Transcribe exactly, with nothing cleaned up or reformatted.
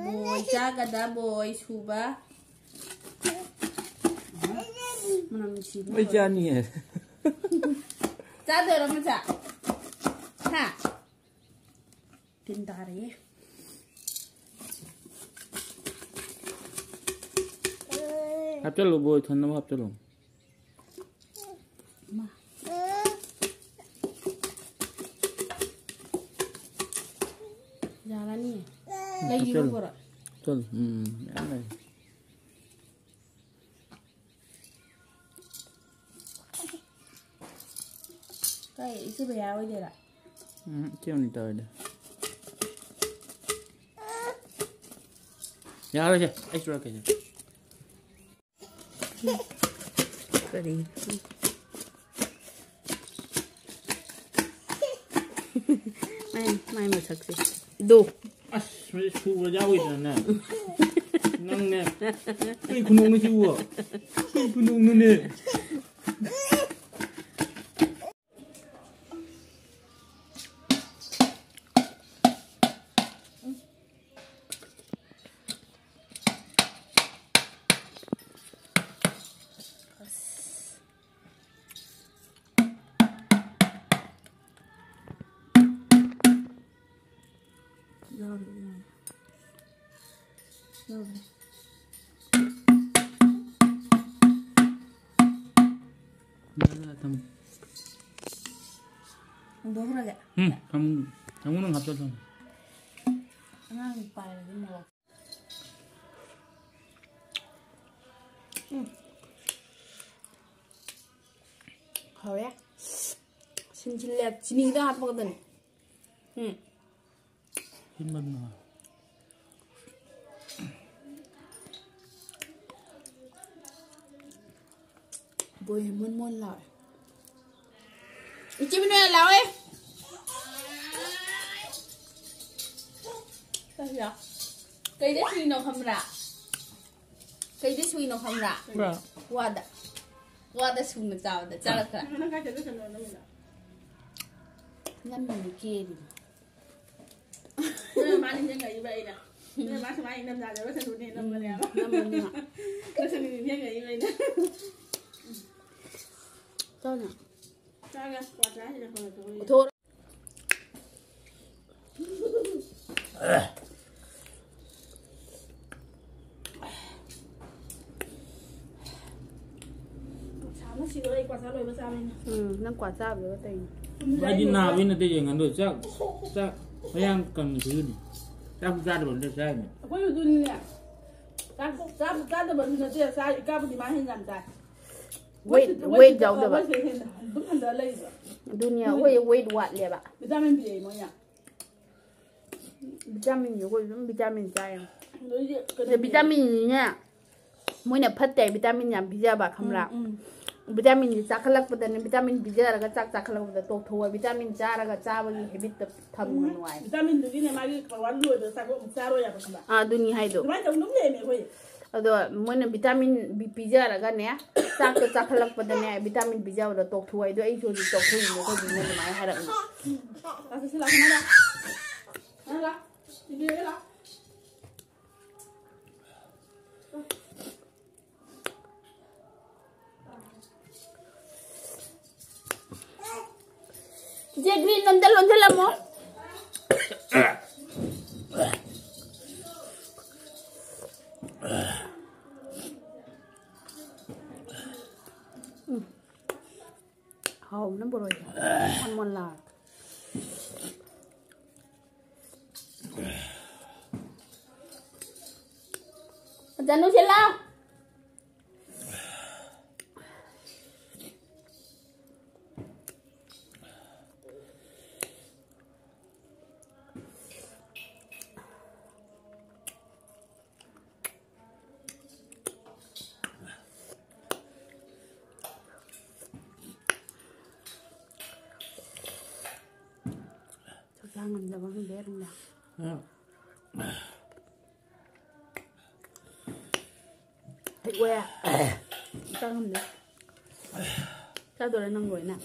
ꯕꯣꯏ ꯆꯥꯒꯗ ꯕꯣꯏ ꯁꯨꯕ꯫ ꯃꯅꯝ ꯅꯨꯡꯁꯤꯕ ꯑꯩ ꯂꯣꯏꯔꯦ꯫ ꯆꯥꯅꯤꯌꯦ꯫ ꯆꯥꯗꯣꯏꯔꯣ ꯃꯆꯥ? ꯍꯥ? ꯇꯤꯟ ꯇꯥꯔꯦ꯫ ꯍꯥꯞꯆꯜꯂꯨ, ꯕꯣꯏ ꯊꯟꯅꯕ ꯍꯥꯞꯆꯜꯂꯨ꯫ ꯃꯥ꯫ ꯌꯥꯔꯅꯤ꯫ ꯂꯩꯔꯤꯕ ꯍꯥꯞꯆꯜꯂꯨ꯫ ꯄꯣꯔꯣ? ꯍꯥꯞꯆꯜꯂꯨ꯫ ꯎꯝ, ꯌꯥꯝ ꯂꯩ꯫ ꯀꯩ, ꯏꯆꯦ ꯕꯦꯌꯥ ꯑꯣꯏꯗꯣꯏꯔꯥ? ꯎꯝ, ꯏꯆꯦ ꯑꯣꯏꯅ ꯇꯧꯔꯦꯗ꯫ ꯌꯥꯔꯣꯏꯁꯦ, ꯑꯩ ꯆꯨꯔꯛꯀꯦꯁꯦ꯫ ꯀꯔꯤ? ꯃꯥꯏ, ꯃꯥꯏ ꯃꯁꯛꯁꯦ꯫ ꯗꯣ꯫ ꯑꯁ, ꯃꯁꯤ ꯁꯨꯕ ꯌꯥꯎꯈꯤꯗꯅꯅꯦ꯫ ꯅꯪꯅꯦ꯫ ꯀꯩ ꯈꯨꯅꯣꯛꯅꯣ ꯁꯤꯕꯨ? ꯀꯩ ꯈꯨꯅꯣꯛꯅꯣꯅꯦ? ꯌꯥꯎꯔꯦ, ꯌꯥꯎꯔꯦ꯫ ꯌꯥꯎꯔꯦ꯫ ꯌꯥꯔꯦ, ꯌꯥꯔꯦ, ꯊꯝꯃꯣ꯫ ꯍꯨꯟꯗꯣꯛꯈ꯭ꯔꯒꯦ? ꯎꯝ, ꯊꯝꯃꯣ, ꯊꯝꯃꯣ, ꯅꯪ ꯍꯥꯞꯆꯜꯂꯣ꯫ ꯑꯉꯥꯡ ꯄꯥꯏꯔꯗꯤ ꯃꯣꯔꯣꯛ꯫ ꯎꯝ꯫ ꯍꯥꯎꯔꯦ꯫ ꯁꯤꯟꯁꯤꯜꯂꯦ꯫ ꯆꯤꯅꯤ ꯈꯤꯇꯪ ꯍꯥꯞꯄꯛꯀꯗꯕꯅꯤ꯫ ꯎꯝ꯫ ꯁꯤꯟꯕꯗꯨꯅ꯫ ꯕꯣꯏ ꯃꯣꯟ ꯃꯣꯟ ꯂꯥꯎꯔꯦ꯫ ꯏꯆꯦ ꯕꯤꯅꯣꯏ ꯂꯥꯎꯋꯦ꯫ ꯀꯩꯗ ꯁꯨꯏꯅꯣ ꯈꯪꯕ꯭ꯔꯥ? ꯀꯩꯗ ꯁꯨꯏꯅꯣ ꯈꯪꯕ꯭ꯔꯥ? ꯈꯪꯕ꯭ꯔꯥ? ꯋꯥꯗ꯫ ꯋꯥꯗ ꯁꯨꯅ ꯆꯥꯕꯗ ꯆꯥꯔꯛꯇ꯭ꯔꯥ? ꯅꯪ ꯀꯥꯏ ꯆꯠꯂꯨꯁꯅꯣ ꯅꯪꯒꯤꯗꯣ? ꯅꯝꯃꯤꯅꯦ ꯀꯦꯔꯤꯅꯦ꯫ ꯑꯩꯅ꯫ ꯅꯣꯏ ꯃꯥ ꯁꯨꯃꯥꯏꯅ ꯏꯪꯊꯝꯊꯥꯗ ꯂꯣꯏꯁꯟꯗꯣꯏꯅꯦ ꯅꯝꯕꯅꯦꯕ꯫ ꯅꯝꯕꯅꯦꯕ꯫ ꯂꯣꯏꯁꯟꯕꯗꯤ ꯅꯤꯡꯁꯤꯡꯉꯛꯏꯕ ꯑꯩꯅ꯫ ꯆꯥꯎꯅ꯫ ꯆꯥꯒꯦ, ꯀ꯭ꯋꯥ ꯆꯥꯁꯤꯅ ꯈꯪꯉꯛꯇꯕꯒꯤ꯫ ꯄꯨꯊꯣꯛ꯫ ꯁꯥꯕꯅ ꯁꯤꯗꯣꯔꯦ, ꯑꯩ ꯀ꯭ꯋꯥ ꯆꯥ ꯂꯣꯏꯕ ꯆꯥꯕꯅꯤꯅ꯫ ꯎꯝ, ꯅꯪ ꯀ꯭ꯋꯥ ꯆꯥꯕꯗꯨꯒ ꯇꯧꯔꯤꯅꯦ꯫ ꯑꯩꯗꯤ ꯅꯥꯕꯩ ꯅꯠꯇꯦ ꯌꯦꯡꯉꯟꯗꯣꯏ꯫ ꯆꯥꯛ, ꯆꯥꯛ ꯃꯌꯥꯡ ꯀꯪꯉꯤꯁꯤꯒꯤꯅꯤ꯫ ꯆꯥꯛꯁꯨ ꯆꯥꯗꯕ ꯅꯠꯇꯦ ꯆꯥꯏꯅꯦ꯫ ꯑꯩꯈꯣꯏꯁꯨ ꯑꯗꯨꯅꯤꯅꯦ꯫ ꯆꯥꯛ ꯆꯥꯕ ꯆꯥꯗꯕꯁꯨ ꯅꯠꯇꯦ, ꯆꯥ, ꯏꯀꯥꯕꯨꯗꯤ ꯃꯥ ꯍꯦꯟꯅ ꯌꯥꯝ ꯆꯥꯏ꯫ Weight, weight weight ꯌꯥꯎꯗꯕ꯫ Weight ꯍꯦꯟꯅ ꯑꯗꯨꯝ ꯍꯟꯊꯔ ꯂꯩꯕ꯫ ꯑꯗꯨꯅꯦ, ꯑꯩꯈꯣꯏ weight ꯋꯥꯠꯂꯦꯕ꯫ Vitamin ꯄꯤꯔꯛꯏ ꯃꯣꯏꯅ꯫ Vitaminꯁꯦ ꯑꯩꯈꯣꯏ ꯑꯗꯨꯝ vitamin ꯆꯥꯏ꯫ ꯑꯗꯩꯗꯤ ꯑꯗ vitaminꯅꯤꯅꯦ, ꯃꯣꯏꯅ ꯐꯠꯇꯦ vitamin ꯌꯥꯝ ꯄꯤꯖꯕ, ꯈꯪꯕ꯭ꯔꯥ? ꯎꯝ, ꯎꯝ꯫ Vitaminꯁꯦ ꯆꯥꯈꯠꯂꯛꯄꯗꯅꯦ, vitamin ꯄꯤꯖꯔꯒ ꯆꯥꯛ ꯆꯥꯈꯠꯂꯛꯄꯗ ꯇꯣꯛꯊꯣꯛꯑꯣ, vitamin ꯆꯥꯔꯒ ꯆꯥꯕꯒꯤ habitꯇ ꯊꯝꯕ ꯎꯝ꯫ ꯅꯨꯡꯉꯥꯏ꯫ Vitaminꯗꯨꯒꯤꯅꯦ ꯃꯥꯒꯤ power ꯂꯣꯏꯕꯗ ꯆꯥꯛ ꯑꯃꯨꯛ ꯆꯥꯔꯣꯏ ꯌꯥꯕ ꯈꯪꯕ꯭ꯔꯥ? ꯑꯥ, ꯑꯗꯨꯅꯤ ꯍꯥꯏꯗꯣ꯫ ꯑꯗꯨꯃꯥꯏꯅ ꯇꯧ ꯑꯗꯨꯝ ꯂꯩꯔꯝꯃꯦ ꯑꯩꯈꯣꯏ꯫ ꯑꯗꯣ ꯃꯣꯏꯅ vitamin ꯄꯤ-, ꯄꯤꯖꯔꯒꯅꯦ, ꯆꯥꯛꯇꯣ ꯆꯥꯈꯠꯂꯛꯄꯗꯅꯦ, vitamin ꯄꯤꯖꯕꯗꯣ ꯇꯣꯛꯊꯣꯛꯑꯣ ꯍꯥꯏꯗꯣ, ꯑꯩꯁꯨ ꯍꯧꯖꯤꯛ ꯇꯣꯛꯊꯣꯛꯏꯅꯦ, ꯑꯩꯈꯣꯏ ꯕꯤꯅ ꯑꯗꯨꯃꯥꯏꯅ ꯍꯥꯏꯔꯛꯑꯦ꯫ ꯂꯥꯛꯑꯣ, ꯁꯤ ꯂꯥꯛꯑꯣ, ꯁꯤ ꯂꯥꯛꯑꯣ꯫ ꯂꯥꯛꯑꯣ, ꯂꯥꯛꯑꯣ꯫ ꯏꯕꯦꯝꯃ, ꯂꯥꯛꯑꯣ꯫ ꯆꯤꯆꯦ green ꯑꯝꯇ ꯂꯣꯟꯁꯤꯜꯂꯝꯃꯣ꯫ ꯎꯝ꯫ ꯍꯥꯎꯕꯅ ꯕꯣꯔꯣꯏ꯫ ꯃꯣꯟ ꯃꯣꯟ ꯂꯥꯎꯔꯦ꯫ ꯆꯅꯨꯁꯦ ꯂꯥꯎ꯫ ꯆꯥꯛ ꯆꯥ ꯉꯝꯗꯕ ꯈꯪꯗꯦ ꯅꯨꯡꯗꯥꯡ꯫ ꯎꯝ꯫ ꯍꯩ ꯑꯣꯏ꯫ ꯆꯥ ꯉꯝꯗꯦ꯫ ꯆꯥꯗꯣꯏꯔꯥ ꯅꯪ ꯂꯣꯏꯅ?